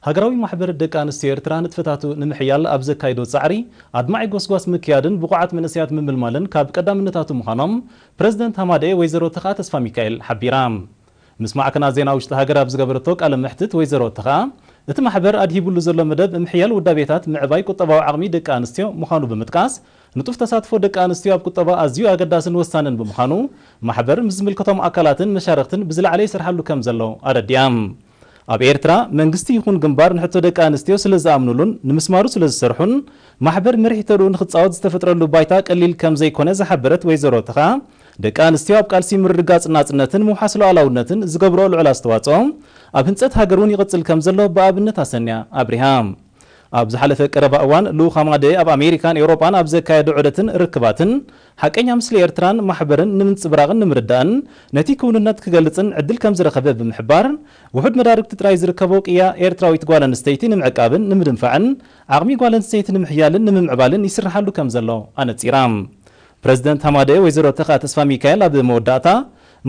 ሃገራዊ ማሕበር ደቂ ኣንስትዮ ኤርትራ ንጥፈታቱ ንምሕያል ኣብ ዘካይዶ ጻዕሪ ኣድማዒ ጎስጓስ ምክያድን ብቑዓት መንእሰያት ምምልማልን ካብ ቀዳምነታቱ ምዃኖም ፕረዚደንት ሃማደኤ ወይዘሮ ተኽኣ ተስፋሚካኤል ሓቢራ። ምስ ማዕከናት ዜና ውሽጢ ሃገር ኣብ ዝገበረቶ ቃለ መሕትት ወይዘሮ ተኽኣ፣ እቲ ማሕበር ኣድሂብሉ ዘሎ መደብ ምሕያል ውዳቤታት ምዕባይ ቁጠባዊ ዓቕሚ ደቂ ኣንስትዮ ምዃኑ ብምጥቃስ፣ ንጡፍ ተሳትፎ ደቂ ኣንስትዮ ኣብ ቁጠባ ኣዝዩ ኣገዳስን ወሳንን ብምዃኑ፣ ማሕበር ምስ ዝምልከቶም ኣካላትን መሻርኽትን ብዝለዓለ ይሰርሓሉ ከም ዘሎ ኣረዲኣ። ኣብ ኤርትራ መንግስቲ ይኹን ግንባር ንሕቶ ደቂ ኣንስትዮ ስለ ዝኣምኑሉን ንምስማሩ ስለ ዝሰርሑን፣ ማሕበር መሪሕ ተርኡ ንክጻወት ዝተፈጥረሉ ባይታ ቀሊል ከም ዘይኮነ ዝሓበረት ወይዘሮ ተኻ፣ ደቂ ኣንስትዮ ኣብ ቃልሲ ምርግጋጽ ናጽነትን ምውሓስ ሉዓላውነትን ዝገብርኦ ልዑል ኣስተዋጽኦ፣ ኣብ ህንጸት ሃገር እውን ይቕጽል ከም ዘሎ ብኣብነት ኣሰንያ ኣብሪሃ። ኣብ ዝሓለፈ ቀረባ እዋን፣ ልኡኽ ሃማደኤ ኣብ ኣሜሪካን ኤውሮጳን ኣብ ዘካየዶ ዑደትን ርክባትን፣ ሓቀኛ ምስሊ ኤርትራን ማሕበርን ንምንጽብራቕን ንምርዳእን፣ ነቲ ክውንነት ክገልጽን ዕድል ከም ዝረኸበ ብምሕባር፣ ውሑድ መዳርግቲ ጥራይ ዝርከቦ ቅያ ኤርትራዊት ጓል ኣንስተይቲ ንምዕቃብን ንምድንፋዕን፣ ዓቕሚ ጓል ኣንስተይቲ ንምሕያልን ንምምዕባልን ይስርሓሉ ከም ዘሎ ኣነጺራ። ፕረዚደንት ሃማደኤ ወይዘሮ ተኻ ተስፋ ሚካኤል ኣብ መወዳእታ፣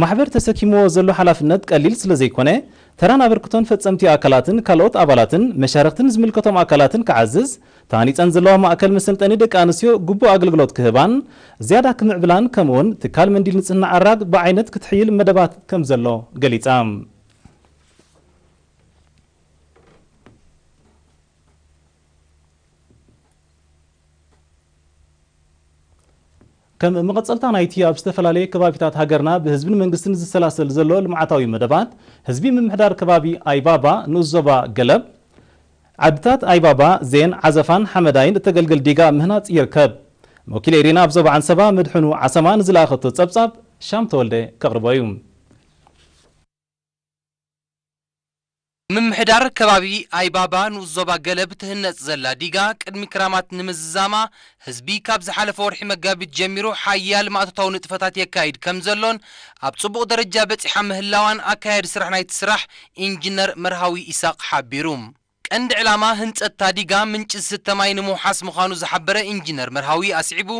ማሕበር ተሰኪምዎ ዘሎ ሓላፍነት ቀሊል ስለ ዘይኮነ፣ ተራን ኣበርክቶን ፈጸምቲ ኣካላትን ካልኦት ኣባላትን መሻርኽትን ዝምልከቶም ኣካላትን ክዓዝዝ፣ ተሃኒጸን ዘለዋ ማእከል መሰልጠኒ ደቂ ኣንስትዮ ግቡእ ኣገልግሎት ክህባን ዝያዳ ክምዕብላን፣ ከምኡውን ትካል መንዲል ንጽህና ዓራግ ብዓይነት ክትሕይል መደባት ከም ዘሎ ገሊጻ። ከም መቐጸልታ ናይቲ ኣብ ዝተፈላለየ ከባቢታት ሃገርና ብህዝብን መንግስትን ዝሰላሰል ዘሎ ልምዓታዊ መደባት፣ ህዝቢ ምምሕዳር ከባቢ ኣይባባ ንኡስ ዞባ ገለብ፣ ዓድታት ኣይባባ፣ ዜን፣ ዓዘፋን ሓመዳይን እተገልግል ዲጋ ምህናጽ ይርከብ። ወኪል ኤሪና ኣብ ዞባ ዓንሰባ መድሕኑ ዓሰማ ንዝለኣኸቶ ጸብጻብ ሻም ተወልደ ከቕርቦ እዩ። ምምሕዳር ከባቢ ኣይባባ ንኡስ ዞባ ገለብ ትህነጽ ዘላ ዲጋ ቅድሚ ክራማት ንምዝዛማ ህዝቢ ካብ ዝሓለፈ ወርሒ መጋቢት ጀሚሩ ሓያል ማእቶታዊ ንጥፈታት የካይድ ከም ዘሎን ኣብ ጽቡቕ ደረጃ በጺሓ ምህላዋን ኣካያዲ ስራሕ ናይቲ ስራሕ ኢንጂነር መርሃዊ ኢሳቕ ሓቢሩ። ቀንዲ ዕላማ ህንጸት እታ ዲጋ ምንጪ ዝስተ ማይ ንምውሓስ ምዃኑ ዝሓበረ ኢንጂነር መርሃዊ ኣስዒቡ፣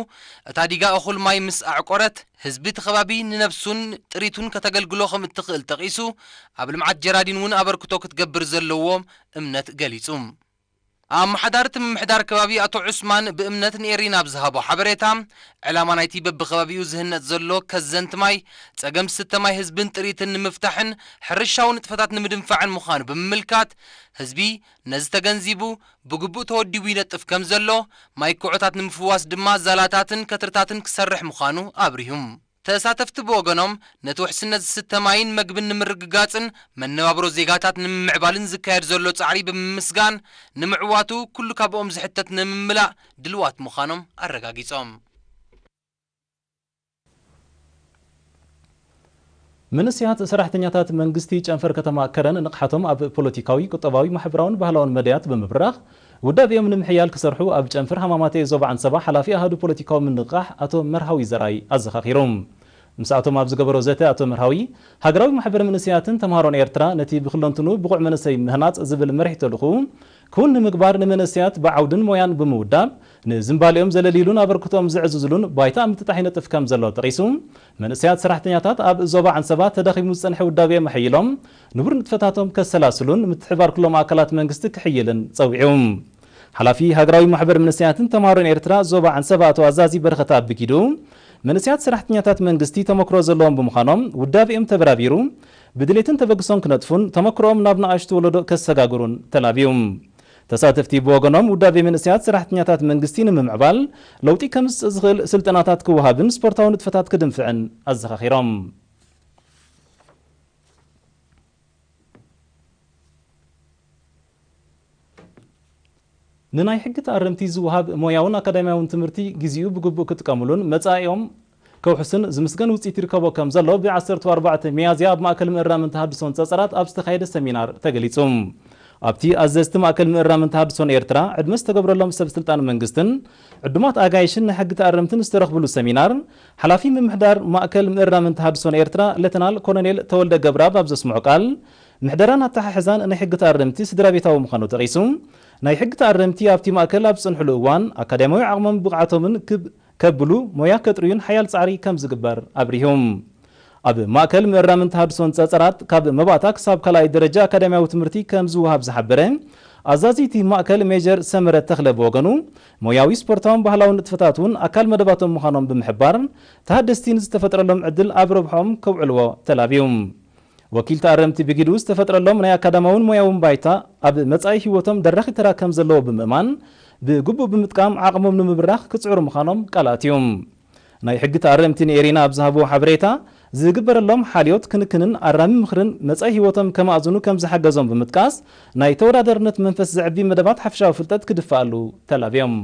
እታ ዲጋ እኹል ማይ ምስ ኣዕቆረት፣ ህዝቢ እቲ ከባቢ ንነብሱን ጥሪቱን ከተገልግሎ ከም እትኽእል ጠቒሱ፣ ኣብ ልምዓት ጀራዲን እውን ኣበርክቶ ክትገብር ዘለዎ እምነት ገሊጹ። ኣመሓዳሪ እቲ ምምሕዳር ከባቢ ኣቶ ዑስማን ብእምነት ንኤሪና ኣብ ዝሃቦ ሓበሬታ፣ ዕላማ ናይቲ በብከባቢኡ ዝህነጽ ዘሎ ከዘንቲ ማይ፣ ጸገም ዝስተ ማይ ህዝብን ጥሪትን ንምፍታሕን ሕርሻዊ ንጥፈታት ንምድንፋዕን ምዃኑ ብምምልካት፣ ህዝቢ ነዚ ተገንዚቡ ብግቡእ ተወዲቡ ይነጥፍ ከም ዘሎ፣ ማይ ኩዖታት ንምፍዋስ ድማ ዛላታትን ከትርታትን ክሰርሕ ምዃኑ ኣብሪሁ። ተሳተፍቲ ብወገኖም፣ ነቲ ውሕስነት ዝስተ ማይን መግብን ንምርግጋጽን መነባብሮ ዜጋታት ንምምዕባልን ዝካየድ ዘሎ ጻዕሪ ብምምስጋን፣ ንምዕዋቱ ኩሉ ካብኦም ዝሕተት ንምምላእ ድልዋት ምዃኖም ኣረጋጊጾም። መንእሰያት ሰራሕተኛታት መንግስቲ ጨንፈር ከተማ ከረን ንቕሓቶም ኣብ ፖለቲካዊ፣ ቁጠባዊ፣ ማሕበራውን ባህላውን መዳያት ብምብራኽ፣ ውዳቤኦም ንምሕያል ክሰርሑ ኣብ ጨንፈር ሃማማተ ዞባ ዓንሰባ ሓላፊ ኣሃዱ ፖለቲካዊ ምንቕቓሕ ኣቶ መርሃዊ ዘርኣይ ኣዘኻኺሩ። ምስኣቶም ኣብ ዝገበሮ ዘተ ኣቶ መርሃዊ፣ ሃገራዊ ማሕበር መንእሰያትን ተምሃሮን ኤርትራ ነቲ ብክለንትኑ ብቑዕ መንእሰይ ምህናጽ ዝብል መሪሕ ተልእኹ ክውን ንምግባር ንመንእሰያት ብዓውድን ሞያን ብምውዳብ፣ ንዝምባሌኦም ዘለልይሉን ኣበርክቶኦም ዘዕዝዝሉን ባይታ ኣብ ምጥጣሕ ይነጥፍ ከም ዘሎ ጠቒሱ፣ መንእሰያት ሰራሕተኛታት ኣብ ዞባ ዓንሰባ ተዳኺሙ ዝጸንሐ ውዳቤኦም ኣሐይሎም፣ ንቡር ንጥፈታቶም ከሰላስሉን ምትሕብባር ኩሎም ኣካላት መንግስቲ ክሕይልን ጸዊዑ። ሓላፊ ሃገራዊ ማሕበር መንእሰያትን ተምሃሮን ኤርትራ ዞባ ዓንሰባ ኣቶ ኣዛዚ በረኸት ኣቢጊዱ፣ መንእሰያት ሰራሕተኛታት መንግስቲ ተመክሮ ዘለዎም ብምዃኖም፣ ውዳቤኦም ተበራቢሩ፣ ብድሌትን ተበግሶን ክነጥፉን፣ ተመክሮኦም ናብ ንኣሽቱ ወለዶ ከሰጋግሩን ተላብዩ። ተሳተፍቲ ብወገኖም፣ ውዳቤ መንእሰያት ሰራሕተኛታት መንግስቲ ንምምዕባል፣ ለውጢ ከምጽእ ዝኽእል ስልጠናታት ክወሃብን ስፖርታዊ ንጥፈታት ክድንፍዕን ኣዘኻኺሮም። ንናይ ሕጊ ተኣረምቲ ዝወሃብ ሞያውን ኣካዳሚያውን ትምህርቲ ግዜኡ ብግቡእ ክጥቀምሉን መጻኢኦም ከውሕስን ዝምስገን ውጽኢት ይርከቦ ከም ዘሎ ብ ዓሰርተ ኣርባዕተ ሚያዝያ ኣብ ማእከል ምእራምን ተሃድሶን ጸጸራት ኣብ ዝተኻየደ ሰሚናር ተገሊጹ። ኣብቲ ኣዘዝቲ ማእከል ምእራምን ተሃድሶን ኤርትራ፣ ዕድመ ዝተገብረሎም ሰብ ስልጣን መንግስትን ዕዱማት ኣጋይሽን ናይ ሕጊ ተኣረምትን ዝተረኽብሉ ሰሚናር፣ ሓላፊ ምምሕዳር ማእከል ምእራምን ተሃድሶን ኤርትራ ሌተናል ኮሎኔል ተወልደ ገብረኣብ ኣብ ዘስምዖ ቃል፣ ምሕደራን ኣተሓሕዛን ናይ ሕጊ ተኣረምቲ ስድራ ቤታዊ ምዃኑ ጠቒሱ፣ ናይ ሕጊ ተኣረምቲ ኣብቲ ማእከል ኣብ ዝጸንሕሉ እዋን ኣካዳሚያዊ ዓቕሞምን ብቕዓቶምን ክብ-፣ ከብሉ ሞያ ከጥርዩን ሓያል ጻዕሪ ከም ዝግበር ኣብሪሁ። ኣብ ማእከል ምእራምን ተሃድሶን ጸጸራት ካብ መባእታ ክሳብ ካልኣይ ደረጃ ኣካዳሚያዊ ትምህርቲ ከም ዝወሃብ ዝሓበረ ኣዛዚቲ ማእከል ሜጀር ሰመረ ተኽለ ብወገኑ፣ ሞያዊ ስፖርታውን ባህላውን ንጥፈታት እውን ኣካል መደባቶም ምዃኖም ብምሕባር፣ ተሃደስቲ ንዝተፈጥረሎም ዕድል ኣብ ረብሖም ከውዕልዎ ተላብዩ። ወኪል ተኣረምቲ ብጊዱ ዝተፈጥረሎም ናይ ኣካዳማውን ሞያውን ባይታ ኣብ መጻኢ ህይወቶም ደራኺ ተራ ከም ዘለዎ ብምእማን፣ ብግቡእ ብምጥቃም ዓቕሞም ንምብራኽ ክጽዕሩ ምዃኖም ቃል ኣትዮም። ናይ ሕጊ ተኣረምቲ ንኤሪና ኣብ ዝሃብዎ ሓበሬታ፣ ዝግበረሎም ሓልዮት ክንክንን ኣራሚ ምኽርን መጻኢ ህይወቶም ከማእዝኑ ከም ዝሓገዞም ብምጥቃስ፣ ናይ ተወዳዳርነት መንፈስ ዘዕቢ መደባት ሓፈሻዊ ፍልጠት ክድፋኣሉ ተላብዮም።